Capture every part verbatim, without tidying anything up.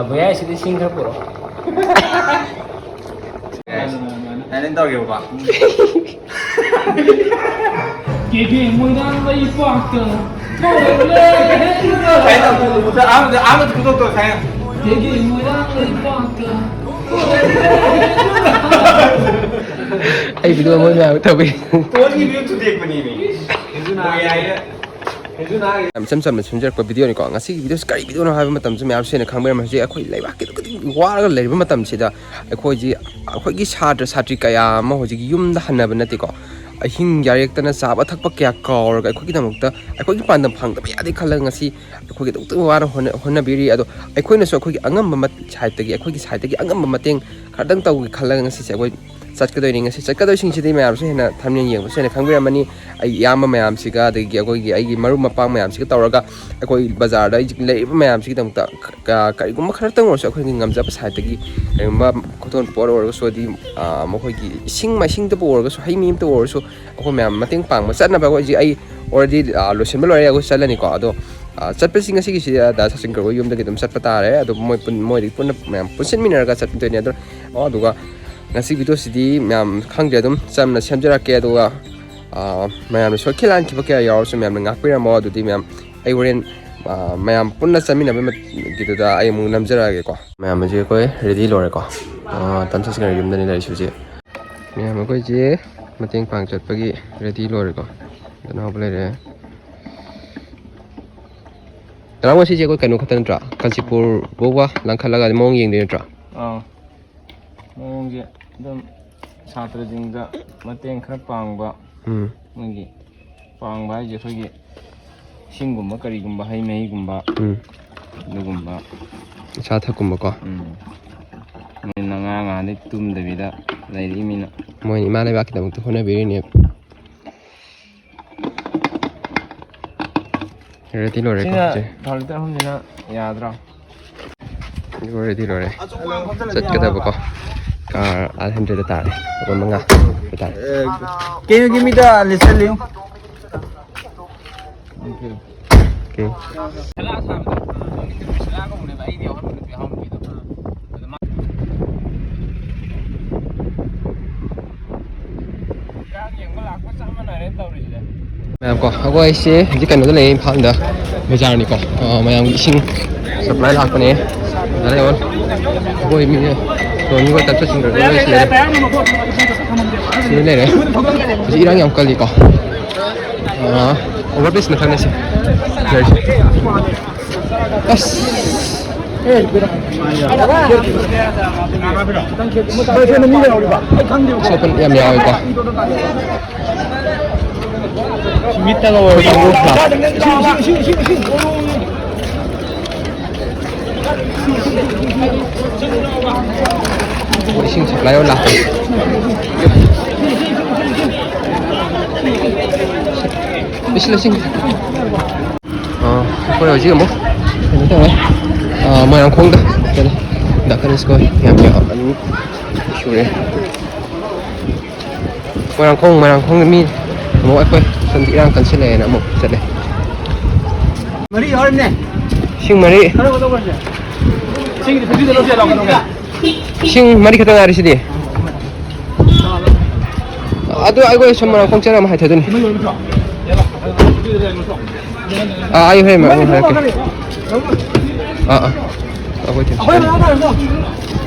ꯃꯌꯥꯏꯁꯤꯗ ꯏꯁꯤꯡ ꯈꯔ ꯄꯨꯔꯛꯑꯣ꯫ ꯑꯩꯅ ꯇꯧꯒꯦꯕꯀꯣ꯫ ꯀꯦꯒꯦ ꯃꯣꯏꯔꯥꯡ ꯂꯩꯄꯥꯛꯇ ꯀꯣꯏꯔꯦ꯫ ꯑꯩꯅ ꯎꯕꯗ ꯑꯍꯥꯟꯕꯗ, ꯑꯍꯥꯟꯕꯗ ꯈꯨꯗꯣꯛꯇꯣ ꯁꯥꯏꯅ꯫ ꯀꯦꯒꯦ ꯃꯣꯏꯔꯥꯡ ꯂꯩꯄꯥꯛꯇ ꯀꯣꯏꯔꯦ꯫ ꯑꯩ ꯚꯤꯗꯤꯑꯣ ꯃꯣꯏ ꯃꯌꯥꯝ ꯇꯧꯏ꯫ ꯇꯣꯟꯒꯤ ꯚꯤꯗꯤꯑꯣ ꯊꯨꯗꯦꯛꯄꯅꯦꯃꯤ꯫ ꯃꯣꯏ ꯍꯥꯏꯔꯦ꯫ ꯌꯥꯝ ꯏꯆꯝ ꯆꯝꯅ ꯁꯦꯝꯖꯔꯛꯄ ꯚꯤꯗꯤꯑꯣꯅꯤꯀꯣ꯫ ꯉꯁꯤꯒꯤ ꯚꯤꯗꯤꯑꯣꯁꯤ ꯀꯔꯤ ꯚꯤꯗꯤꯑꯣꯅꯣ ꯍꯥꯏꯕ ꯃꯇꯝꯁꯤ ꯃꯌꯥꯝꯁꯨ ꯍꯦꯟꯅ ꯈꯪꯕꯤꯔꯝꯃꯦ꯫ ꯍꯧꯖꯤꯛ ꯑꯩꯈꯣꯏ ꯂꯩꯕꯥꯛꯀꯤ ꯑꯗꯨꯛꯀꯤ ꯃꯇꯤꯛ ꯋꯥꯔꯒ ꯂꯩꯔꯤꯕ ꯃꯇꯝꯁꯤꯗ ꯑꯩꯈꯣꯏꯁꯤ, ꯑꯩꯈꯣꯏꯒꯤ ꯁꯥꯇ꯭ꯔ ꯁꯥꯇ꯭ꯔꯤ ꯀꯌꯥ ꯑꯃ ꯍꯧꯖꯤꯛ ꯌꯨꯝꯗ ꯍꯟꯅꯕ ꯅꯠꯇꯦꯀꯣ, ꯑꯍꯤꯡ ꯌꯥꯔꯦꯛꯇꯅ ꯆꯥꯕ ꯊꯛꯄ ꯀꯌꯥ ꯀꯥꯎꯔꯒ ꯑꯩꯈꯣꯏꯒꯤꯗꯃꯛꯇ ꯑꯩꯈꯣꯏꯒꯤ ꯄꯥꯟꯗꯝ ꯐꯪꯗꯕ ꯌꯥꯗꯦ ꯈꯜꯂꯒ ꯉꯁꯤ ꯑꯩꯈꯣꯏꯒꯤ ꯑꯗꯨꯛꯇ ꯋꯥꯅ ꯍꯣꯠꯅ-, ꯍꯣꯠꯅꯕꯤꯔꯤ꯫ ꯑꯗꯣ ꯑꯩꯈꯣꯏꯅꯁꯨ ꯑꯩꯈꯣꯏꯒꯤ ꯑꯉꯝꯕ ꯃꯠ-, ꯁꯥꯏꯠꯇꯒꯤ, ꯑꯩꯈꯣꯏꯒꯤ ꯁꯥꯏꯠꯇꯒꯤ ꯑꯉꯝꯕ ꯃꯇꯦꯡ ꯈꯔꯗꯪ ꯇꯧꯒꯦ ꯈꯜꯂꯒ ꯉꯁꯤꯁꯦ ꯑꯩꯈꯣꯏ ꯆꯠꯀꯗꯣꯏꯅꯤ꯫ ꯉꯁꯤ ꯆꯠꯀꯗꯣꯏꯁꯤꯡꯁꯤꯗꯤ ꯃꯌꯥꯝꯁꯨ ꯍꯦꯟꯅ ꯊꯝꯅꯦꯜ ꯌꯦꯡꯕꯁꯨ ꯍꯦꯟꯅ ꯈꯪꯕꯤꯔꯝꯃꯅꯤ꯫ ꯑꯩ ꯏꯌꯥꯝꯕ ꯃꯌꯥꯝꯁꯤꯒ, ꯑꯗꯒꯤ ꯑꯩꯈꯣꯏꯒꯤ, ꯑꯩꯒꯤ ꯃꯔꯨꯞ ꯃꯄꯥꯡ ꯃꯌꯥꯝꯁꯤꯒ ꯇꯧꯔꯒ ꯑꯩꯈꯣꯏ ꯕꯖꯥꯔꯗ ꯍꯧꯖꯤꯛ ꯂꯩꯔꯤꯕ ꯃꯌꯥꯝꯁꯤꯒꯤꯗꯃꯛꯇ ꯀ-, ꯀꯔꯤꯒꯨꯝꯕ ꯈꯔꯇꯪ ꯑꯣꯏꯔꯁꯨ ꯑꯩꯈꯣꯏꯒꯤ ꯉꯝꯖꯕ ꯁꯥꯏꯠꯇꯒꯤ ꯀꯔꯤꯒꯨꯝꯕ ꯈꯨꯗꯣꯜ ꯄꯣꯠ ꯑꯣꯏꯔꯒꯁꯨ, ꯑꯗꯒꯤ, ꯑ, ꯃꯈꯣꯏꯒꯤ ꯏꯁꯤꯡ ꯃꯥꯏꯁꯤꯡꯗꯕꯨ ꯑꯣꯏꯔꯒꯁꯨ, ꯍꯩ ꯃꯍꯤ ꯑꯃꯇ ꯑꯣꯏꯔꯁꯨ, ꯑꯩꯈꯣꯏ ꯃꯌꯥꯝ ꯃꯇꯦꯡ ꯄꯥꯡꯕ ꯆꯠꯅꯕ ꯑꯩꯈꯣꯏ ꯍꯧꯖꯤꯛ ꯑꯩ already, ꯑ, ꯂꯣꯏꯁꯤꯟꯕ ꯂꯣꯏꯔꯦ, ꯑꯩꯈꯣꯏ ꯆꯠꯂꯅꯤꯀꯣ꯫ ꯑꯗꯣ, ꯑ, ꯆꯠꯄꯁꯤ ꯉꯁꯤꯒꯤꯁꯤ, ꯑ, ꯗꯥ ꯁꯆꯤꯟ ꯀꯧꯔꯕ ꯌꯨꯝꯗꯒꯤ ꯑꯗꯨꯝ ꯆꯠꯄ ꯇꯥꯔꯦ꯫ ꯑꯗꯣ ꯃꯣꯏ ꯄꯨꯟ-, ꯃꯣꯏꯗꯒꯤ ꯄꯨꯟꯅ ꯃꯌꯥꯝ ꯄꯨꯟꯁꯤꯟꯃꯤꯟꯅꯔꯒ ꯆꯠꯇꯣꯏꯅꯦ꯫ ꯑꯗꯣ, ꯑꯣ, ꯑꯗꯨꯒ ꯉꯁꯤ ꯚꯤꯗꯤꯑꯣꯁꯤꯗꯤ ꯃꯌꯥꯝ ꯈꯪꯗ꯭ꯔꯦ, ꯑꯗꯨꯝ ꯆꯝꯅ ꯁꯦꯝꯖꯔꯛꯀꯦ꯫ ꯑꯗꯨꯒ, ꯑ, ꯃꯌꯥꯝꯅ ꯁꯣꯏꯈꯤ ꯂꯥꯟꯈꯤꯕ ꯀꯌꯥ ꯌꯥꯎꯔꯁꯨ ꯃꯌꯥꯝꯅ ꯉꯥꯛꯄꯤꯔꯝꯃꯣ꯫ ꯑꯗꯨꯗꯤ ꯃꯌꯥꯝ ꯑꯩ ꯍꯣꯔꯦꯟ, ꯑ, ꯃꯌꯥꯝ ꯄꯨꯟꯅ ꯆꯠꯃꯤꯟꯅꯕꯒꯤꯗꯨꯗ ꯑꯩ ꯑꯃꯨꯛ ꯅꯝꯖꯔꯛꯑꯒꯦꯀꯣ꯫ ꯃꯌꯥꯝ ꯍꯧꯖꯤꯛ ꯑꯩꯈꯣꯏ ready ꯂꯣꯏꯔꯦꯀꯣ꯫ ꯑ, ꯇꯝꯆꯥ ꯁꯤꯡꯒꯔ ꯌꯨꯝꯗꯅꯤ ꯂꯩꯔꯤꯁꯦ ꯍꯧꯖꯤꯛ꯫ ꯃꯌꯥꯝ ꯑꯩꯈꯣꯏꯁꯦ ꯃꯇꯦꯡ ꯄꯥꯡ ꯆꯠꯄꯒꯤ ready ꯂꯣꯏꯔꯦꯀꯣ꯫ ꯅꯅꯥꯎꯕ ꯂꯩꯔꯦ꯫ ꯅꯅꯥꯎ ꯉꯁꯤꯁꯦ ꯑꯩꯈꯣꯏ ꯀꯩꯅꯣ ꯈꯛꯇ ꯅꯠꯇ꯭ꯔꯥ? ꯀꯥꯟꯆꯤꯄꯨꯔ ꯐꯥꯎꯕ ꯂꯪꯈꯠꯂꯒ ꯃꯑꯣꯡ ꯌꯦꯡꯗꯣꯏ ꯅꯠꯇ꯭ꯔꯥ? ꯑꯥ꯫ ꯃꯑꯣꯡꯁꯦ ꯑꯗꯨꯝ ꯁꯥꯇ꯭ꯔꯁꯤꯡꯗ ꯃꯇꯦꯡ ꯈꯔ ꯄꯥꯡꯕ, ꯎꯝ꯫ ꯃꯣꯏꯒꯤ ꯄꯥꯡꯕ ꯍꯥꯏꯁꯦ ꯑꯩꯈꯣꯏꯒꯤ ꯏꯁꯤꯡꯒꯨꯝꯕ ꯀꯔꯤꯒꯨꯝꯕ, ꯍꯩ ꯃꯍꯤꯒꯨꯝꯕ, ꯎꯝ꯫ ꯑꯗꯨꯒꯨꯝꯕ꯫ ꯑꯆꯥ ꯑꯊꯛꯀꯨꯝꯕꯀꯣ꯫ ꯎꯝ꯫ ꯃꯣꯏꯅ ꯉꯔꯥꯡ ꯅꯍꯥꯟꯗꯩ ꯇꯨꯝꯗꯕꯤꯗ ꯂꯩꯔꯛꯏꯃꯤꯅ꯫ ꯃꯣꯏꯅ ꯏꯃꯥ ꯂꯩꯕꯥꯛꯀꯤꯗꯃꯛꯇ ꯍꯣꯠꯅꯕꯤꯔꯤꯅꯦꯕ꯫ Ready ꯂꯣꯏꯔꯦꯀꯣ ꯁꯤꯅ ꯍꯧꯖꯤꯛ꯫ Third liter ꯑꯍꯨꯝꯁꯤꯅ ꯌꯥꯗ꯭ꯔꯣ? ꯑꯗꯨ ready ꯂꯣꯏꯔꯦ꯫ ꯆꯠꯀꯗꯕꯀꯣ꯫ Car eight hundred ꯇꯥꯔꯦ꯫ ꯑꯩꯈꯣꯏ ꯃꯉꯥ ꯍꯥꯏꯇꯥꯔꯦ꯫ Can you give me the list, please? Okay꯫ Okay꯫ ꯁꯥꯕꯗꯣ, ꯃꯃꯤꯡꯗꯤ ꯂꯨꯏꯁꯤꯂꯥ ꯀꯧꯕꯅꯦꯕ, ꯑꯩꯗꯤ ꯌꯥꯎꯍꯟꯕ ꯅꯨꯄꯤ ꯑꯍꯥꯎ ꯅꯨꯄꯤꯗꯣ꯫ ꯑꯗꯨ ꯃꯥ ꯏꯔꯥꯡ ꯌꯦꯡꯕ ꯂꯥꯛꯄ ꯆꯞ ꯃꯥꯟꯅꯔꯦ ꯇꯧꯔꯤꯁꯦ꯫ ꯃꯌꯥꯝ ꯀꯣ, ꯑꯩꯈꯣꯏꯁꯦ ꯍꯧꯖꯤꯛ ꯀꯩꯅꯣꯗ ꯂꯩꯌꯦ, ꯏꯝꯐꯥꯜꯗ ꯕꯖꯥꯔꯅꯤꯀꯣ꯫ ꯑ, ꯃꯌꯥꯝꯒꯤ ꯏꯁꯤꯡ ꯁꯄ꯭ꯂꯥꯏ ꯂꯥꯛꯄꯅꯦ꯫ ꯗꯥ ꯂꯥꯏꯑꯣꯟ, ꯑꯩꯈꯣꯏ ꯃꯤ ꯇꯣꯅꯤ ꯍꯣꯏ ꯇꯞ ꯆꯠꯁꯤꯟꯈ꯭ꯔꯦ, ꯂꯣꯏ ꯁꯤ ꯂꯩꯔꯦ꯫ ꯁꯤꯗ ꯂꯩꯔꯦ꯫ ꯍꯧꯖꯤꯛ ꯏꯔꯥꯡ ꯌꯥꯝ ꯀꯜꯂꯤꯀꯣ꯫ ꯑ, ꯑꯣꯚꯔ ꯕ꯭ꯔꯤꯖ ꯃꯊꯛꯅꯦ ꯁꯤ ꯂꯩꯔꯤꯁꯦ꯫ ꯑꯁ꯫ ꯑꯁꯣꯛꯄ ꯌꯥꯝ ꯌꯥꯎꯋꯤꯀꯣ꯫ ꯃꯤꯠꯇꯒ ꯑꯣꯏꯔꯁꯨ꯫ ꯏꯁꯤꯡ ꯁꯄ꯭ꯂꯥꯏ ꯑꯣꯏꯅ ꯂꯥꯛꯄ꯫ ꯏꯁꯤꯡ, ꯏꯁꯤꯡ꯫ ꯑ, ꯑꯩꯈꯣꯏ ꯍꯧꯖꯤꯛ ꯑꯃꯨꯛ ꯀꯩꯅꯣ ꯇꯧꯔꯦ꯫ ꯑ, ꯃꯣꯏꯔꯥꯡꯈꯣꯡꯗ ꯆꯠꯂꯦ꯫ ꯗꯥ ꯀꯅꯤꯁꯀ ꯍꯣꯏ ꯌꯥꯝ ꯌꯥꯝ ꯑꯅꯤ ꯁꯨꯔꯦ꯫ ꯃꯣꯏꯔꯥꯡꯈꯣꯡ, ꯃꯣꯏꯔꯥꯡꯈꯣꯡꯒꯤ ꯃꯤ ꯑꯃꯨꯛ ꯑꯩꯈꯣꯏ ꯁꯣꯝꯗ ꯏꯔꯥꯡ ꯀꯟꯁꯤꯜꯂꯛꯑꯦꯅ ꯑꯃꯨꯛ ꯆꯠꯂꯦ꯫ ꯃꯔꯤ ꯌꯥꯎꯔꯤꯅꯦ꯫ ꯂꯤꯁꯤꯡ ꯃꯔꯤ꯫ ꯈꯔ ꯀꯩꯅꯣ ꯇꯧꯈ꯭ꯔꯁꯦ꯫ ꯏꯁꯤꯡꯒꯤꯗꯤ ꯐꯤꯐꯇꯤꯗ ꯂꯧꯁꯦ ꯂꯥꯛꯀꯗꯧꯅꯦ꯫ ꯂꯤꯁꯤꯡ ꯃꯔꯤ ꯈꯛꯇ ꯉꯥꯏꯔꯤꯁꯤꯗꯤ꯫ ꯑꯗꯨ ꯑꯩꯈꯣꯏ ꯁꯣꯝ ꯃꯣꯏꯔꯥꯡꯈꯣꯡ ꯆꯠꯂ ꯑꯃ ꯍꯥꯏꯊꯗꯣꯏꯅꯤ꯫ ꯑꯥ, ꯑꯩ ꯍꯣꯔꯦꯟ ꯑꯃꯨꯛ ꯍꯥꯏꯔꯛꯀꯦ꯫ ꯑꯥ, ꯑꯥ꯫ ꯑꯩꯈꯣꯏ ꯊꯤꯟ ꯑꯩꯈꯣꯏ ꯃꯌꯥꯝ ꯐꯔꯦꯀꯣ꯫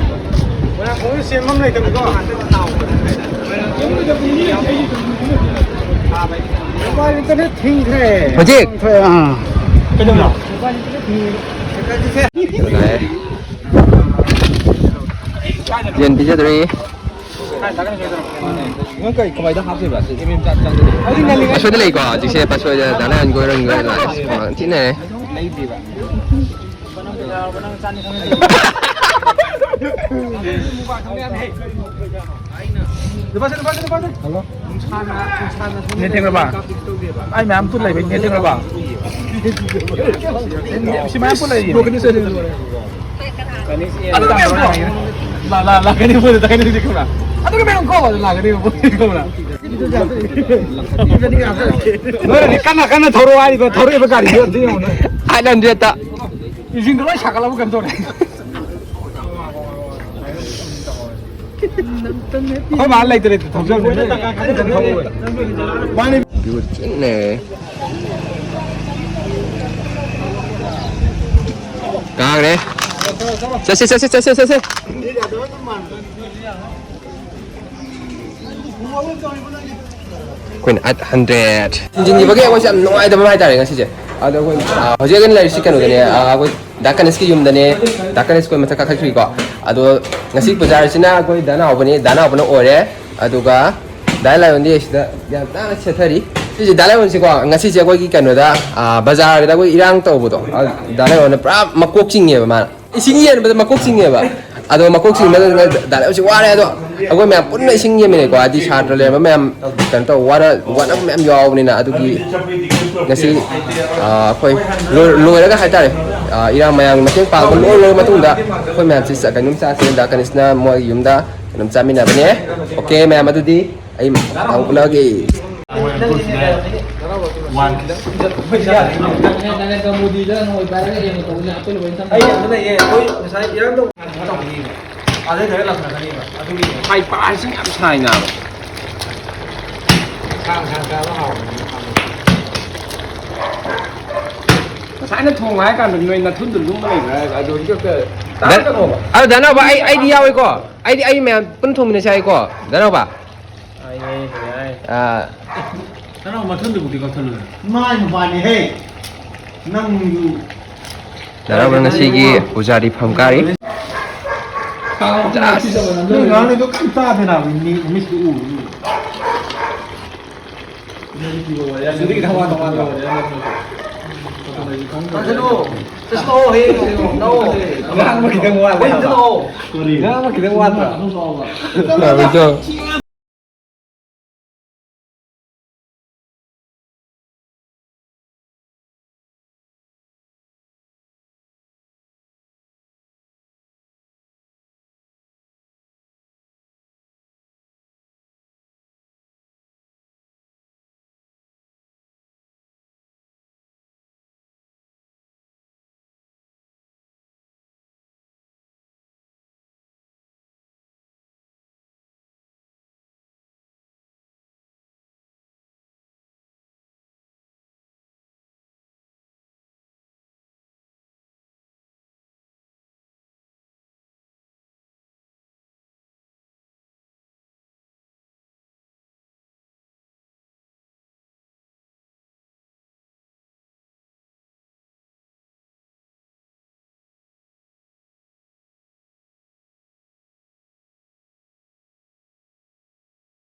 ꯃꯣꯏꯔꯥꯡꯈꯣꯡꯗ ꯁꯦꯝꯕꯝ ꯂꯩꯇꯕꯅꯤꯀꯣ꯫ ꯃꯣꯕꯥꯏꯜ ꯏꯟꯇꯔꯅꯦꯠ ꯊꯤꯡꯈ꯭ꯔꯦ꯫ ꯍꯧꯖꯤꯛ? ꯊꯣꯛꯑꯦ, ꯑꯥ꯫ ꯀꯩꯗꯧꯔꯤꯅꯣ? ꯃꯣꯕꯥꯏꯜ ꯏꯟꯇꯔꯅꯦꯠ ꯊꯤꯡꯈ꯭ꯔꯦ꯫ ꯂꯥꯛꯑꯦ꯫ ꯌꯦꯟ ꯄꯤꯖꯗꯣꯔꯤ꯫ ꯅꯪ ꯀꯩ, ꯀꯃꯥꯏꯗ ꯍꯥꯞꯇꯣꯏꯕ? ꯁꯤ ꯑꯦꯝ ꯑꯦꯝ ꯆꯥꯛ ꯆꯥꯛ ꯑꯁꯣꯏꯗ ꯂꯩꯀꯣ, ꯍꯧꯖꯤꯛꯁꯦ ꯄꯥꯁꯣꯏꯗ ꯗꯥ ꯂꯥꯏꯌꯣꯟꯒ ꯑꯣꯏꯔꯝꯒ ꯂꯥꯛꯑꯦ꯫ ꯑꯥ, ꯊꯤ ꯅꯩꯔꯦ꯫ ꯂꯩꯗ꯭ꯔꯤꯕ꯫ ꯂꯨꯄꯥ ꯆꯥ, ꯂꯨꯄꯥ ꯆꯥ, ꯂꯨꯄꯥ ꯆꯥ꯫ ꯍꯜꯂꯣ꯫ ꯅꯦꯠ ꯊꯦꯡꯅꯕ? ꯑꯩ ꯃꯌꯥꯝ ꯄꯨꯜ ꯂꯩꯕ, ꯅꯦꯠ ꯊꯦꯡꯅꯕ? ꯁꯤ ꯃꯌꯥꯝ ꯄꯨꯜ ꯂꯩꯔꯤ꯫ ꯑꯗꯨ ꯃꯌꯥꯝ ꯄꯨꯜ꯫ ꯂꯥ-, ꯂꯥ-, ꯂꯥꯛꯀꯅꯤ ꯄꯨꯜ, ꯂꯥꯛꯀꯅꯤ ꯍꯧꯖꯤꯛ ꯈꯪꯕ꯭ꯔꯥ? ꯑꯗꯨꯒ ꯃꯌꯥꯝ ꯀꯣ, ꯂꯥꯛꯀꯅꯤ ꯄꯨꯜ ꯈꯪꯕ꯭ꯔꯥ? ꯅꯣꯏꯅꯗꯤ ꯀꯟꯅ ꯀꯟꯅ ꯊꯧꯔꯛꯑꯣ ꯍꯥꯏꯔꯤꯕ, ꯊꯧꯔꯛꯏꯕ ꯒꯥꯔꯤꯗꯣ ꯑꯝꯇ ꯌꯦꯡꯉꯣ ꯅꯣꯏ꯫ ꯑꯩꯠ ꯍꯟꯗ꯭ꯔꯦꯠꯇ꯫ ꯏꯟꯖꯤꯟꯒ ꯂꯣꯏ ꯁꯥꯒꯠꯂꯕ ꯀꯩꯅꯣ ꯇꯧꯔꯦ꯫ ꯑꯩꯈꯣꯏ ꯃꯥ ꯂꯩꯇ ꯂꯩꯇ ꯊꯧꯖꯕꯅꯦ꯫ ꯃꯥꯅꯤ꯫ ꯚ꯭ꯌꯨ ꯊꯤꯅ ꯅꯩꯔꯦ꯫ ꯀꯥꯈ꯭ꯔꯦ꯫ ꯆꯠꯁꯦ, ꯆꯠꯁꯦ, ꯆꯠꯁꯦ, ꯆꯠꯁꯦ꯫ ꯑꯩꯈꯣꯏꯅ ꯑꯩꯠ ꯍꯟꯗ꯭ꯔꯦꯠ꯫ ꯊꯤꯟꯖꯤꯟꯈꯤꯕꯒꯤ ꯑꯩꯈꯣꯏꯁꯦ ꯌꯥꯝ ꯅꯨꯡꯉꯥꯏꯇꯕ ꯍꯥꯏꯇꯥꯔꯦ ꯉꯁꯤꯁꯦ꯫ ꯑꯗꯣ ꯑꯩꯈꯣꯏ, ꯑ, ꯍꯧꯖꯤꯛ ꯑꯩꯈꯣꯏꯅ ꯂꯩꯔꯤꯁꯤ ꯀꯩꯅꯣꯗꯅꯦ, ꯑ, ꯑꯩꯈꯣꯏ ꯗꯥ ꯀꯅꯤꯁꯀꯤ ꯌꯨꯝꯗꯅꯦ꯫ ꯗꯥ ꯀꯅꯤꯁ ꯑꯩꯈꯣꯏ ꯃꯊꯛ ꯀꯥꯈꯠꯈ꯭ꯔꯤꯀꯣ꯫ ꯑꯗꯣ ꯉꯁꯤ ꯄꯨꯖꯥꯔꯤꯁꯤꯅ ꯑꯩꯈꯣꯏ ꯗꯥ ꯅꯥꯎꯕꯅꯤ, ꯗꯥ ꯅꯥꯎꯕꯅ ꯑꯣꯏꯔꯦ꯫ ꯑꯗꯨꯒ ꯗꯥ ꯂꯥꯏꯑꯣꯟꯗꯤ ꯁꯤꯗ ꯌꯥꯝ ꯅꯥꯟꯅ ꯁꯦꯠꯊꯔꯤ꯫ ꯁꯤꯁꯦ ꯗꯥ ꯂꯥꯏꯑꯣꯟꯁꯤꯀꯣ, ꯉꯁꯤꯁꯦ ꯑꯩꯈꯣꯏꯒꯤ ꯀꯩꯅꯣꯗ, ꯑ, ꯕꯖꯥꯔꯗ ꯑꯩꯈꯣꯏ ꯏꯔꯥꯡ ꯇꯧꯕꯗꯣ, ꯑ, ꯗꯥ ꯂꯥꯏꯑꯣꯟꯅ ꯄꯨꯔꯥ ꯃꯀꯣꯛ ꯆꯤꯡꯉꯦꯕ ꯃꯥꯅ꯫ ꯏꯁꯤꯡ ꯌꯦꯟꯕꯗ ꯃꯀꯣꯛ ꯆꯤꯡꯉꯦꯕ꯫ ꯑꯗꯣ ꯃꯀꯣꯛ ꯆꯤꯡꯕꯗ ꯗꯥ ꯂꯥꯏꯑꯣꯟꯁꯤ ꯋꯥꯔꯦ꯫ ꯑꯗꯣ ꯑꯩꯈꯣꯏ ꯃꯌꯥꯝ ꯄꯨꯟꯅ ꯏꯁꯤꯡ ꯌꯦꯟꯃꯤꯟꯅꯩꯀꯣ, ꯍꯥꯏꯗꯤ ꯁꯥꯇ꯭ꯔ ꯂꯩꯔꯝꯕ ꯃꯌꯥꯝ ꯀꯩꯅꯣ ꯇꯧ, ꯋꯥꯅ, ꯋꯥꯅꯕ ꯃꯌꯥꯝ ꯌꯥꯎꯕꯅꯤꯅ꯫ ꯑꯗꯨꯒꯤ ꯉꯁꯤ, ꯑ, ꯑꯩꯈꯣꯏ ꯂꯣꯏ-, ꯂꯣꯏꯔꯒ ꯍꯥꯏꯇꯥꯔꯦ, ꯑ, ꯏꯔꯥꯡ ꯃꯌꯥꯝꯒꯤ ꯃꯇꯦꯡ ꯄꯥꯡꯕ ꯂꯣꯏ ꯂꯣꯏꯔ ꯃꯇꯨꯡꯗ ꯑꯩꯈꯣꯏ ꯃꯌꯥꯝꯁꯤ ꯆꯥ-, ꯀꯩꯅꯣꯝ ꯆꯥꯁꯦꯅ ꯗꯥ ꯀꯅꯤꯁꯅ ꯃꯣꯏ ꯌꯨꯝꯗ ꯀꯩꯅꯣꯝ ꯆꯥꯃꯤꯟꯅꯕꯅꯦ꯫ ꯑꯣꯀꯦ ꯃꯌꯥꯝ, ꯑꯗꯨꯗꯤ ꯑꯩ ꯃꯊꯪ ꯎꯠꯂꯛꯑꯒꯦ꯫ ꯍꯥꯏ ꯄꯥꯁꯤ ꯌꯥꯝ ꯁꯥꯏꯅ꯫ ꯉꯁꯥꯏꯅ ꯊꯣꯡ ꯍꯥꯏ ꯀꯥꯟꯗ ꯅꯣꯏ ꯅꯊꯨꯟꯗ ꯂꯨꯝꯕ ꯂꯩꯕ꯭ꯔꯥ ꯍꯥꯏꯔꯒ ꯑꯗꯨ ꯍꯧꯖꯤꯛ ꯈꯛꯇ ꯇꯥꯔꯒ ꯊꯣꯡꯕ꯫ ꯑꯗꯣ ꯗꯥ ꯅꯥꯎꯕ, ꯑꯩ, ꯑꯩꯗꯤ ꯌꯥꯎꯋꯦꯀꯣ꯫ ꯑꯩꯗꯤ ꯑꯩ ꯃꯌꯥꯝ ꯄꯨꯟꯅ ꯊꯣꯡꯃꯤꯟꯅꯁꯦ ꯍꯥꯏꯀꯣ, ꯗꯥ ꯅꯥꯎꯕ꯫ ꯌꯥꯏꯌꯦ, ꯌꯥꯏ꯫ ꯑꯥ꯫ ꯅꯅꯥꯎ ꯃꯊꯨꯟꯗꯨꯕꯨꯗꯤ ꯀꯛꯊꯠꯂꯨꯗ꯫ ꯃꯥꯏ ꯃꯄꯥꯟꯅꯤꯍꯦ꯫ ꯅꯪꯁꯨ꯫ ꯗꯥ ꯅꯥꯎꯕ ꯉꯁꯤꯒꯤ ꯄꯨꯖꯥꯔꯤ ꯐꯝ ꯀꯥꯔꯤ꯫ ꯅꯣꯏ ꯉꯥꯡꯅꯩꯗꯣ ꯀꯩꯝ ꯇꯥꯗꯦ ꯅꯥꯕ, ꯃꯤ-, ꯃꯤꯠꯇꯨ ꯎꯕ꯫ ꯀꯛꯊꯠꯂꯣ꯫ ꯆꯠꯂꯣ, ꯍꯌꯦꯡ ꯂꯥꯛꯑꯣ꯫ ꯉꯥꯡꯕ ꯈꯤꯇꯪ ꯋꯥꯠꯂꯦ ꯍꯥꯏꯕ꯫ ꯀꯔꯤ? ꯉꯥꯡꯕ ꯈꯤꯇꯪ ꯋꯥꯠꯇ꯭ꯔꯥ? ꯌꯥꯔꯣꯏꯗ꯭ꯔꯣ?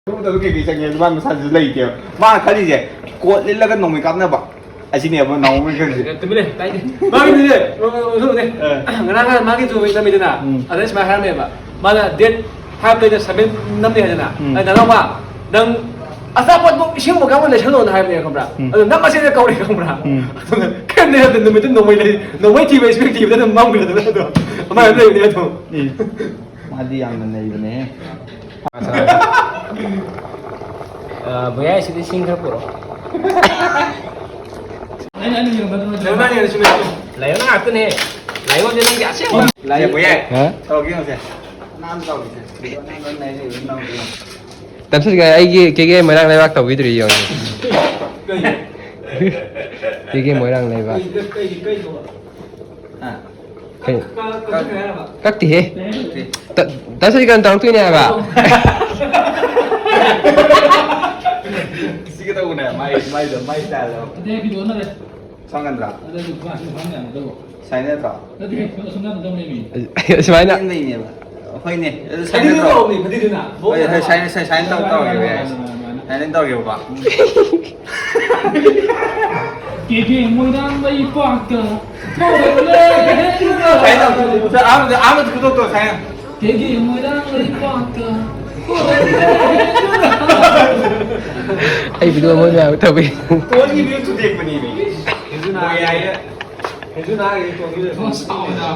ꯇꯧꯕꯗ ꯀꯩꯀꯩ ꯆꯪꯉꯦ? ꯃꯥ ꯃꯁꯥꯁꯨ ꯂꯩꯇꯦꯕ꯫ ꯃꯥ ꯈꯜꯂꯤꯁꯦ ꯀꯣꯠ ꯂꯤꯠꯂꯒ ꯅꯣꯡꯃꯩ ꯀꯥꯞꯅꯕ ꯑꯁꯤꯅꯦꯕ ꯅꯥꯎꯕꯒꯤ ꯈꯜꯂꯤꯁꯦ꯫ ꯇꯨꯃꯤꯟ ꯂꯩ, ꯇꯥꯏꯅꯦ꯫ ꯃꯥꯒꯤꯗꯤꯅꯦ, ꯑ, ꯑ, ꯑꯗꯨꯅꯦ꯫ ꯑ꯫ ꯉꯔꯥꯡ ꯅꯍꯥꯟ ꯃꯥꯒꯤ ꯖꯨ ꯅꯝꯃꯤꯗꯅ, ꯎꯝ꯫ ꯑꯗ ꯁꯨꯃꯥꯏꯅ ꯍꯥꯏꯔꯝꯃꯦꯕ꯫ ꯃꯥꯅ date five ꯇꯩꯅ seven ꯅꯝꯅꯤ ꯍꯥꯏꯗꯅ꯫ ꯎꯝ꯫ ꯑꯩ, "ꯅꯅꯥꯎꯄꯥ, ꯅꯪ ꯑꯆꯥꯄꯣꯠꯃꯨꯛ ꯏꯁꯤꯡꯃꯨꯛ ꯀꯥꯞꯄ ꯂꯩꯁꯜꯂꯣꯅ" ꯍꯥꯏꯕꯅꯦ, ꯈꯪꯕ꯭ꯔꯥ? ꯎꯝ꯫ ꯑꯗꯣ ꯅꯝꯃꯁꯦꯅ ꯀꯧꯔꯦ, ꯈꯪꯕ꯭ꯔꯥ? ꯎꯝ꯫ ꯑꯗꯨꯅ ꯀꯩꯝ ꯂꯩꯔꯝꯗꯦ, ꯅꯨꯃꯤꯠꯇꯨ ꯅꯣꯡꯃꯩ ꯂꯩ-, ꯅꯣꯡꯃꯩ ꯊꯤꯕ ꯏꯁꯄꯦꯛ ꯊꯤꯕꯗ ꯑꯗꯨꯝ ꯃꯝꯈ꯭ꯔꯦꯗꯅ ꯑꯗꯣ꯫ ꯑꯗꯨꯃꯥꯏꯅ ꯂꯩꯕꯅꯦ ꯑꯗꯨꯝ꯫ ꯎꯝ꯫ ꯃꯥꯗꯤ ꯌꯥꯝꯅ ꯅꯩꯕꯅꯦꯍꯦ꯫ ꯑ, ꯚꯩꯌꯥ, ꯁꯤꯗ ꯏꯁꯤꯡ ꯈꯔ ꯄꯨꯔꯛꯑꯣ꯫ ꯂꯥꯏꯑꯣꯟ ꯉꯥꯛꯇꯅꯦ꯫ ꯂꯥꯏꯑꯣꯟꯁꯦ ꯅꯪꯒꯤ ꯑꯁꯦꯡꯕ꯫ ꯂꯥꯏꯑꯣꯟ ꯚꯩꯌꯥ꯫ ꯍꯥ? ꯇꯧꯔꯒꯦ ꯌꯦꯡꯉꯨꯁꯦ꯫ ꯅꯥꯟꯅ ꯇꯧꯔꯤꯁꯦ꯫ ꯅꯪ ꯅꯩ ꯂꯩꯕ ꯅꯪ ꯌꯦꯡꯉꯣ꯫ ꯇꯝꯁꯤꯠꯀ ꯑꯩꯒꯤ ꯀꯦꯒꯦ ꯃꯣꯏꯔꯥꯡ ꯂꯩꯕꯥꯛ ꯇꯧꯕꯤꯗ꯭ꯔꯤ ꯌꯦꯡꯉꯣ꯫ ꯀꯩ? ꯀꯦꯒꯦ ꯃꯣꯏꯔꯥꯡ ꯂꯩꯕꯥꯛ꯫ ꯀꯩ, ꯀꯩ, ꯀꯩ ꯇꯧꯕ? ꯍꯥ? ꯀꯩ? ꯀ-, ꯀꯛꯊꯠꯈ꯭ꯔꯦ ꯍꯥꯏꯔꯕ? ꯀꯛꯇꯦꯍꯦ꯫ ꯀꯩ ꯍꯥꯏꯅꯣ? ꯇ-, ꯇꯥ ꯁꯖꯤꯀꯥꯟ ꯇꯧꯔꯛꯇꯣꯏꯅꯦ ꯍꯥꯏꯕ꯫ ꯁꯤꯒꯦ ꯇꯧꯕꯅꯦ, ꯃꯥꯏ, ꯃꯥꯏꯗꯣ, ꯃꯥꯏ ꯁ꯭ꯇꯥꯏꯜꯗꯣ꯫ ꯑꯗꯩ video ꯑꯣꯟꯅꯔꯦ꯫ ꯁꯣꯝ ꯅꯠꯇ꯭ꯔꯥ? ꯑꯗꯨ ꯅꯨꯄꯥ, ꯅꯨꯄꯥ ꯃꯌꯥꯝꯅ ꯇꯧꯕ꯫ ꯁꯥꯏꯅ ꯅꯠꯇ꯭ꯔꯣ? ꯅꯠꯇꯦ, ꯑꯁꯣꯝ ꯅꯥꯀꯟꯗ ꯂꯩꯃꯤ꯫ ꯁꯨꯃꯥꯏꯅ꯫ ꯆꯦꯟꯕꯩꯅꯦꯕ꯫ ꯍꯣꯏꯅꯦ, ꯑꯗꯨ ꯁꯥꯏꯅ ꯐꯗꯤꯗꯨ ꯅꯠꯇ꯭ꯔꯣ? ꯇꯧꯔꯝꯅꯤ, ꯐꯗꯤꯗꯨꯅ꯫ ꯍꯣꯏ, ꯍꯣꯏ, ꯁꯥꯏꯅ, ꯁꯥꯏ-, ꯁꯥꯏꯅ ꯇꯧ-, ꯇꯧꯔꯒꯦꯕ, ꯌꯥꯏ꯫ ꯃꯥꯅꯦ, ꯃꯥꯅꯦ, ꯃꯥꯅꯦ꯫ ꯁꯥꯏꯅ ꯇꯧꯔꯒꯦꯕꯀꯣ꯫ ꯀꯦꯒꯦ ꯃꯣꯏꯔꯥꯡ ꯂꯩꯄꯥꯛꯇ ꯀꯧꯔꯛꯂꯦ꯫ ꯁꯥꯏꯅ ꯇꯧ-, ꯑꯍꯥꯟꯕꯗ, ꯑꯍꯥꯟꯕꯗ ꯈꯨꯗꯣꯛꯇꯣ ꯁꯥꯏꯅ꯫ ꯀꯦꯒꯦ ꯃꯣꯏꯔꯥꯡ ꯂꯩꯄꯥꯛꯇ ꯀꯧꯔꯛꯂꯦ꯫ ꯑꯩ video ꯑꯃ ꯌꯥꯎꯔꯦ ꯇꯧꯕꯤ꯫ ꯇꯣꯟꯒꯤ video ꯊꯨꯗꯦꯛꯄꯅꯦꯃꯤ꯫ ꯍꯦꯟꯖꯨꯅ ꯍꯥꯏꯔꯦ꯫ ꯍꯦꯟꯖꯨꯅ ꯍꯥꯏꯔꯦ ꯇꯣꯟꯒꯤ video꯫ ꯑꯁ, ꯁꯥꯎꯋꯦꯗ꯫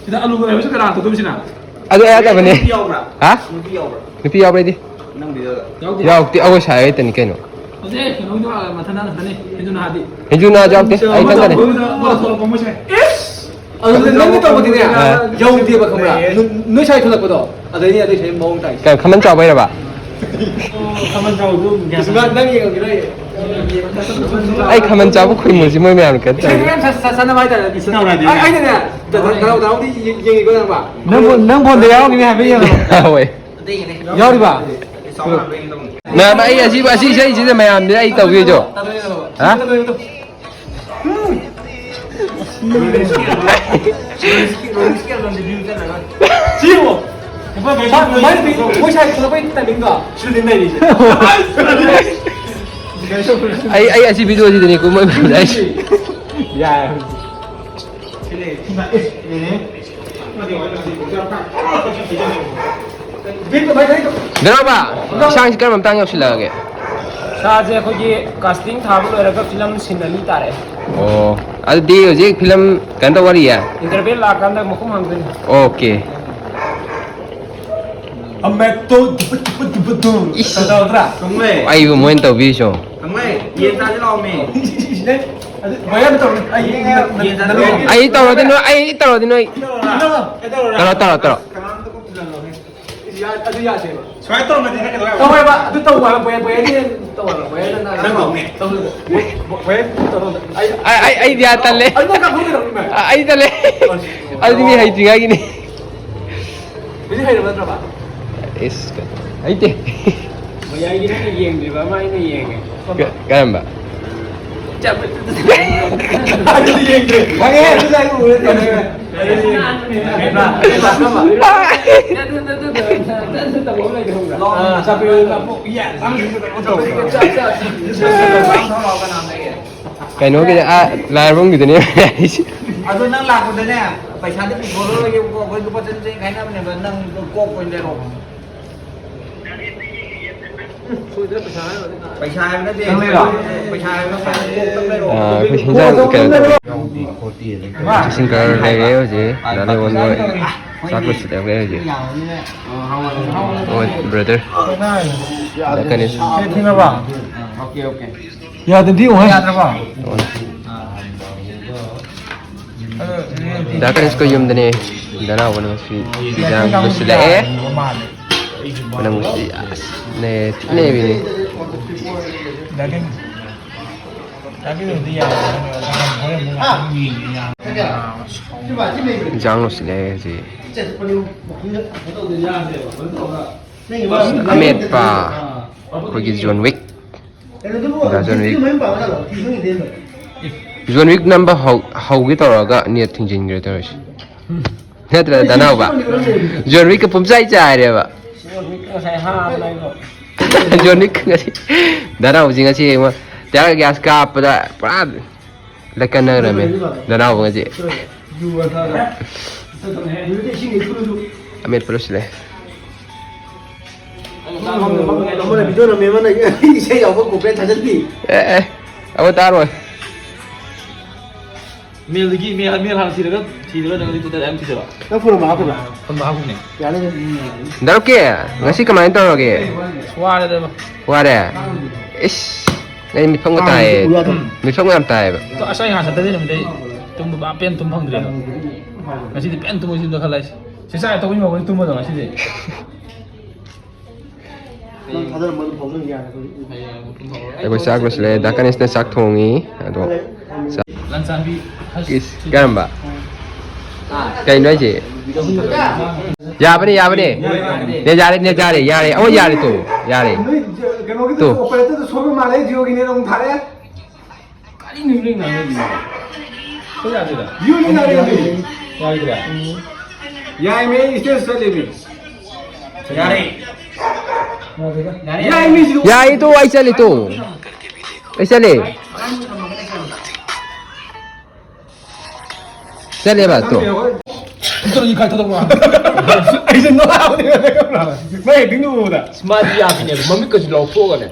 ꯁꯤꯗ ꯑꯂꯨ ꯂꯩꯕꯁꯤ ꯀꯅꯥ ꯇꯧꯗꯣꯏꯕꯁꯤꯅ? ꯑꯗꯨ ꯑꯩ ꯅꯠꯇꯕꯅꯦ꯫ ꯅꯨꯄꯤ ꯌꯥꯎꯕ꯭ꯔꯥ? ꯍꯥ? ꯅꯨꯄꯤ ꯌꯥꯎꯕ꯭ꯔꯥ? ꯅꯨꯄꯤ ꯌꯥꯎꯕ꯭ꯔꯥ ꯑꯩꯗꯤ? ꯅꯪ video ꯗ? ꯌꯥꯎꯗꯦ꯫ ꯌꯥꯎꯗꯦ, ꯑꯩꯈꯣꯏ ꯁꯥꯏ ꯍꯣꯏꯇꯅꯤ ꯀꯩꯅꯣ꯫ ꯍꯧꯖꯤꯛ ꯀꯩꯅꯣꯒꯤꯗꯣ ꯃꯊꯟ ꯉꯥꯛꯇꯅꯤ, ꯍꯦꯟꯖꯨꯅ ꯍꯥꯏꯗꯤ꯫ ꯍꯦꯟꯖꯨꯅ ꯌꯥꯎꯗꯦ, ꯑꯩ ꯏꯊꯟꯇꯅꯤ꯫ ꯃꯣꯏꯗ ꯊꯣꯛꯂꯛꯄ ꯃꯣꯏꯁꯦ꯫ ꯏꯁ! ꯑꯗꯨꯗ ꯅꯪꯒꯤ ꯇꯧꯕꯗꯤꯅꯦ, ꯑꯥ꯫ ꯌꯧꯗꯦꯕ, ꯈꯪꯕ꯭ꯔꯥ? ꯅꯣꯏ, ꯅꯣꯏ ꯁꯥꯏ ꯊꯣꯛꯂꯛꯄꯗꯣ, ꯑꯗꯩꯅꯦ ꯑꯗꯨꯏ ꯁꯥꯏ ꯃꯑꯣꯡ ꯇꯥꯏꯁꯦ꯫ ꯀꯩꯅꯣ, ꯈꯥꯃꯦꯟ ꯆꯥꯎꯕꯩꯔꯕ? ꯈꯥꯃꯦꯟ ꯆꯥꯎꯕꯗꯣ ꯒ꯭ꯌꯥꯟ ꯏꯁ, ꯅꯪ, ꯅꯪ ꯌꯦꯡꯉꯝꯈꯤꯔꯣꯏ꯫ ꯑꯩ ꯈꯥꯃꯦꯟ ꯆꯥꯕ ꯈꯨꯏꯃꯨꯁꯤ ꯃꯣꯏ ꯃꯌꯥꯝꯅ ꯀꯩꯅꯣ ꯇꯧꯔꯤ꯫ ꯁꯥꯟꯅ-, ꯁꯥꯟꯅꯕ ꯍꯥꯏꯇꯥꯔꯦ꯫ ꯏꯁ, ꯇꯧꯔꯗꯤ꯫ ꯑꯩ-, ꯑꯩꯅꯅꯦ, ꯗ-, ꯗ-, ꯗꯥꯎ ꯗꯥꯎꯗꯤ ꯌꯦꯡ-, ꯌꯦꯡꯉꯤꯀꯣ ꯅꯪꯕ꯫ ꯅꯪ ꯐꯣꯟ, ꯅꯪ ꯐꯣꯟꯗ ꯌꯥꯎꯔꯝꯒꯤꯅꯤ ꯍꯥꯏꯐꯦꯠ ꯌꯦꯡꯉꯣ꯫ ꯍꯣꯏ꯫ ꯌꯥꯎꯔꯤꯕ? ꯃꯌꯥꯝ, ꯑꯩ ꯑꯁꯤ, ꯑꯁꯤ ꯏꯁꯩꯁꯤꯗ ꯃꯌꯥꯝꯅꯤ ꯑꯩ ꯇꯧꯒꯦꯁꯨ꯫ ꯍꯥ? ꯁꯤ ꯌꯦꯡꯉꯣ꯫ ꯃꯥ- ꯃꯥꯏ ꯅꯨꯄꯤ ꯃꯣꯏ ꯁꯥꯏ ꯊꯣꯛꯂꯛꯄꯩ ꯇꯥꯏꯃꯤꯡꯗꯣ ꯁꯤꯗꯅꯤ ꯂꯩꯔꯤꯁꯦ꯫ ꯑꯩ ꯑꯩ ꯑꯁꯤ ꯚꯤꯗꯤꯑꯣꯁꯤꯗꯅꯤ ꯀꯨꯝꯕ ꯍꯥꯏꯁꯦ꯫ ꯌꯥꯏ꯫ ꯕꯤꯠꯇꯣ ꯃꯥꯏ ꯀꯩꯗꯣ ꯗꯔꯣꯕ, ꯏꯟꯁꯥꯡꯁꯤ ꯀꯔꯝꯕ ꯃꯇꯥꯡ ꯌꯧꯁꯤꯜꯂꯛꯑꯒꯦ? ꯁꯥꯁꯦ ꯑꯩꯈꯣꯏꯒꯤ ꯀꯥꯁꯇꯤꯡ ꯊꯥꯕ ꯂꯣꯏꯔꯒ ꯐꯤꯂꯝ ꯁꯤꯟ ꯑꯅꯤ ꯇꯥꯔꯛꯑꯦ꯫ ꯑꯣ, ꯑꯗꯨꯗꯤ ꯍꯧꯖꯤꯛ ꯐꯤꯂꯝ ꯀꯩꯅꯣ ꯇꯧꯕ ꯋꯥꯔꯤꯌꯦ꯫ ꯏꯟꯇꯔꯚꯦꯜ ꯂꯥꯛꯑꯀꯥꯟꯗ ꯃꯈꯨꯝ ꯍꯥꯡꯗꯣꯏꯅꯤ꯫ ꯑꯣꯀꯦ꯫ ꯑꯃꯦꯛꯇꯣ ꯗꯨꯕꯨ ꯗꯨꯕꯨ ꯗꯨꯕꯨ ꯗꯨꯝ ꯏꯁ꯫ ꯇꯧꯗ꯭ꯔꯥ? ꯈꯪꯂꯦ ꯑꯩꯕꯨ ꯃꯣꯏꯅ ꯇꯧꯕꯤꯔꯤꯁꯨ꯫ ꯈꯪꯂꯦ ꯌꯦꯟ ꯆꯥꯁꯤ ꯂꯥꯛꯑꯣꯃꯤ꯫ ꯑꯗꯨ ꯃꯌꯥꯝ ꯇꯧꯔꯤ ꯑꯩ ꯌꯦꯟ ꯆꯥꯁꯤ ꯂꯥꯛꯑꯣꯃꯤ꯫ ꯑꯩ ꯇꯧꯔꯗꯤ ꯅꯣꯏ ꯑꯩ ꯇꯧꯔꯗꯤ ꯅꯣꯏ ꯇꯧꯔꯣ ꯇꯧꯔꯣ ꯇꯧꯔꯣ꯫ ꯀꯅꯥꯝꯇ ꯀꯨꯞꯁꯤꯜꯂꯅꯣ꯫ ꯑꯗꯨ ꯌꯥꯗꯦꯕ꯫ ꯁꯨꯃꯥꯏꯅ ꯇꯧꯔꯝꯃꯗꯤ ꯅꯪ ꯀꯩꯗꯧ ꯌꯥꯕ? ꯇꯧꯋꯦꯕ ꯑꯗꯨ ꯇꯧꯕ ꯍꯥꯏꯕ ꯕꯣꯌꯥ ꯕꯣꯌꯥꯗꯤ ꯇꯧꯋꯦꯕ ꯕꯣꯌꯥꯗ ꯅꯪ ꯅꯪ ꯇꯧꯅꯦ꯫ ꯇꯧꯗꯦ꯫ ꯕꯣꯌꯥ ꯇꯧꯔꯣ꯫ ꯑꯩ ꯑꯩ ꯑꯩ ꯑꯩ ꯌꯥ ꯇꯜꯂꯦ꯫ ꯑꯗꯨ ꯅꯪ ꯀꯥꯞꯊꯣꯛꯀꯗꯧꯅꯤ ꯃꯥ꯫ ꯑꯩ ꯇꯜꯂꯦ꯫ ꯑꯗꯨꯗꯤ ꯃꯤ ꯍꯩꯇ꯭ꯔꯤꯉꯥꯏꯒꯤꯅꯤ꯫ ꯍꯧꯖꯤꯛ ꯍꯩꯔꯕ ꯅꯠꯇ꯭ꯔꯕ? ꯏꯁ ꯍꯩꯇꯦ꯫ ꯃꯌꯥꯏꯒꯤ ꯅꯪꯅ ꯌꯦꯡꯗ꯭ꯔꯤꯕ ꯑꯃ ꯑꯩꯅ ꯌꯦꯡꯉꯦ꯫ ꯀ- ꯀꯔꯝꯕ? ꯑꯗꯨꯗꯤ ꯌꯦꯡꯗ꯭ꯔꯦ꯫ ꯈꯪꯉꯦ ꯑꯗꯨꯗꯤ ꯑꯩ ꯎꯔꯦ ꯇꯧꯔꯦ꯫ ꯀꯩꯅꯣꯒꯤꯗꯤ ꯑꯥ ꯂꯥꯏꯔꯕꯝꯒꯤꯗꯨꯅꯦ ꯍꯥꯏꯁꯦ꯫ ꯑꯗꯣ ꯅꯪ ꯂꯥꯛꯄꯗꯅꯦ ꯄꯩꯁꯥꯗꯤ ꯄꯨꯊꯣꯔꯛꯑꯣꯏꯒꯦꯕꯀꯣ ꯑꯩꯈꯣꯏ ꯂꯨꯄꯥ ꯆꯅꯤ ꯆꯅꯤ ꯈꯥꯏꯅꯕꯅꯦꯕ ꯅꯪ ꯀꯣꯛ ꯑꯣꯏꯅ ꯂꯩꯔꯛꯑꯣ꯫ ꯄꯩꯁꯥ ꯍꯥꯏꯕ ꯅꯠꯇꯦ꯫ ꯄꯩꯁꯥ ꯍꯥꯏꯕ ꯅꯠꯇꯦ꯫ ꯀꯣꯛꯇꯪ ꯂꯩꯔꯛꯑꯣ꯫ ꯑꯥ, ꯑꯩꯈꯣꯏ ꯍꯤꯟꯖꯥꯡ ꯀꯩꯅꯣ ꯇꯧꯋꯦ꯫ ꯁꯤꯡꯒꯔ ꯂꯩꯔꯦ ꯍꯧꯖꯤꯛ꯫ ꯗꯥ ꯂꯦꯕꯣꯟ ꯍꯣꯏ ꯆꯥꯛ ꯂꯣꯏꯁꯤꯜꯂꯛꯑꯦ ꯍꯧꯖꯤꯛ꯫ ꯍꯣꯏ, ꯕ꯭ꯔꯗꯔ꯫ ꯗꯥ ꯀꯅꯤꯁ꯫ ꯌꯥꯗꯗꯤ ꯑꯣꯏ꯫ ꯗꯥ ꯀꯅꯤꯁꯀ ꯌꯨꯝꯗꯅꯦ꯫ ꯗꯅꯥꯎꯕꯅ ꯉꯁꯤ ꯍꯤꯟꯖꯥꯡ ꯂꯣꯏꯁꯤꯜꯂꯛꯑꯦ꯫ ꯃꯅꯝꯁꯤ ꯑꯁ ꯅꯦ ꯊꯤꯅꯦꯕꯤꯅꯦ꯫ ꯍꯤꯟꯖꯥꯡ ꯂꯣꯏꯁꯤꯜꯂꯛꯑꯦ ꯍꯧꯖꯤꯛ꯫ ꯑꯃꯦꯠꯄ ꯑꯩꯈꯣꯏꯒꯤ John Wick. John Wick. John Wick ꯅꯝꯕ ꯍꯧ- ꯍꯧꯒꯦ ꯇꯧꯔꯒ ꯅꯦꯠ ꯊꯤꯡꯖꯤꯟꯈ꯭ꯔꯦ ꯇꯧꯔꯤꯁꯦ꯫ ꯅꯠꯇ꯭ꯔ ꯗꯅꯥꯎꯕ? ꯖꯣꯟ ꯋꯤꯛꯀ ꯄꯨꯝꯆꯥꯏ ꯆꯥꯏꯔꯦꯕ꯫ ꯖꯣꯟ ꯋꯤꯛ ꯉꯁꯤ, ꯗꯅꯥꯎꯁꯤ ꯉꯁꯤ ꯌꯦꯡꯉꯣ, ꯇꯤꯌꯥꯔ ꯒ꯭ꯌꯥꯁ ꯀꯥꯞꯄꯗ ꯄꯨꯔꯥ ꯂꯩꯀꯟꯅꯈ꯭ꯔꯃꯦ ꯗꯅꯥꯎꯕ ꯉꯁꯤ꯫ ꯑꯃꯦꯠꯄ ꯂꯣꯏꯁꯤꯜꯂꯦ꯫ ꯑꯃꯅ ꯚꯤꯗꯤꯑꯣ ꯅꯝꯃꯦ, ꯑꯃꯅ ꯏꯁꯩ ꯌꯥꯎꯕ ꯀꯣꯄꯦ ꯊꯥꯖꯤꯟꯕꯤ꯫ ꯑꯦ ꯑꯦ, ꯑꯃ ꯇꯥꯔꯣꯏ꯫ ꯃꯦꯜꯗꯒꯤ ꯃꯦꯜ, ꯃꯦꯜ ꯍꯥꯟꯅ ꯊꯤꯔꯒ, ꯊꯤꯔꯒ ꯅꯪ ꯑꯗꯨꯗ ꯑꯗꯨꯝ ꯊꯤꯖꯔꯣ꯫ ꯅꯪ ꯐꯣꯟ ꯅꯝꯕꯔ ꯍꯥꯞꯄꯕ? ꯐꯣꯟ ꯅꯝꯕꯔ ꯍꯥꯞꯄꯅꯦ꯫ ꯌꯥꯅꯤ꯫ ꯗꯥꯔꯨꯛꯀꯤ, ꯉꯁꯤ ꯀꯃꯥꯏꯅ ꯇꯧꯔꯒꯦ? ꯑꯁ, ꯋꯥꯔꯦꯗ ꯏꯕꯣ꯫ ꯋꯥꯔꯦ? ꯏꯁ, ꯅꯪ ꯃꯤꯐꯝꯒ ꯇꯥꯏꯌꯦ꯫ ꯎꯝ꯫ ꯃꯤꯐꯝꯒ ꯌꯥꯝ ꯇꯥꯏꯌꯦꯕ꯫ ꯑꯁ, ꯑꯩ ꯉꯍꯥꯟ ꯁꯇꯔꯗꯦ ꯅꯨꯃꯤꯠꯇꯩ ꯇꯨꯝꯕ ꯄꯨꯔꯥ ꯄꯦꯟ ꯇꯨꯝ ꯐꯪꯗ꯭ꯔꯦꯕ꯫ ꯉꯁꯤꯗꯤ ꯄꯦꯟ ꯇꯨꯝꯃꯁꯤꯗ ꯈꯜꯂꯁꯤ꯫ ꯆꯦ ꯆꯥꯏ ꯇꯧꯕꯩ ꯃꯑꯣꯡꯗ ꯇꯨꯝꯃꯗꯣ ꯉꯁꯤꯗꯤ꯫ ꯅꯪ ꯊꯥꯗꯔꯝꯕ ꯑꯗꯨꯝ ꯐꯥꯎꯖꯟꯒꯦ ꯌꯥꯔꯦ ꯑꯩꯈꯣꯏ꯫ ꯑꯩꯈꯣꯏ ꯆꯥꯛ ꯂꯣꯏꯁꯤꯜꯂꯦ꯫ ꯗꯥ ꯀꯅꯤꯁꯅ ꯆꯥꯛ ꯊꯣꯡꯉꯤ꯫ ꯑꯗꯣ ꯆꯥꯛ ꯂꯟꯆꯥꯟꯕꯤ ꯏꯁ, ꯀꯔꯝꯕ? ꯀꯩꯅꯣ ꯍꯥꯏꯁꯦ? ꯌꯥꯕꯅꯦ, ꯌꯥꯕꯅꯦ꯫ ꯅꯦ, ꯌꯥꯔꯦ, ꯅꯦ, ꯌꯥꯔꯦ, ꯌꯥꯔꯦ꯫ ꯑꯃ ꯌꯥꯔꯦ ꯇꯨ꯫ ꯌꯥꯔꯦ꯫ ꯅꯣꯏ ꯀꯩꯅꯣꯒꯤꯗꯨ ꯇꯨ꯫ ꯑꯣꯄꯔꯦꯇꯔꯗꯨ ꯁꯣꯏꯕ ꯃꯥꯜꯂꯦ, ꯖꯤꯑꯣꯒꯤꯅꯦꯅ ꯑꯃꯨꯛ ꯊꯥꯔꯛꯑꯦ꯫ ꯀꯔꯤꯅꯣ ꯅꯣꯏ ꯉꯥꯡꯅꯔꯤꯗꯨꯕꯣ? ꯈꯣꯏ ꯌꯥꯗꯣꯏꯔꯥ? ꯌꯨꯝ ꯌꯥꯔꯦ꯫ ꯌꯥꯔꯣꯏꯗ꯭ꯔꯥ? ꯌꯥꯏꯃꯦ, ꯏꯁꯇꯦꯖ ꯆꯠꯂꯦꯃꯦ꯫ ꯌꯥꯔꯦ꯫ ꯌꯥꯏꯃꯦ, ꯁꯤꯗ ꯌꯥꯏ ꯇꯨ, ꯑꯩ ꯆꯠꯂꯦ ꯇꯨ꯫ ꯑꯩ ꯆꯠꯂꯦ꯫ ꯆꯠꯂꯦꯕ ꯇꯨ꯫ ꯑꯩꯁꯦ ꯅꯣꯛꯑꯕꯅꯦ꯫ ꯃꯥꯏ ꯑꯦꯛꯇꯤꯡꯗꯨ ꯎꯕꯗ꯫ ꯃꯥꯗꯤ ꯌꯥꯕꯤꯅꯦꯕ, ꯃꯃꯤꯠꯀꯁꯨ ꯂꯥꯎꯊꯣꯛꯑꯒꯅꯦ꯫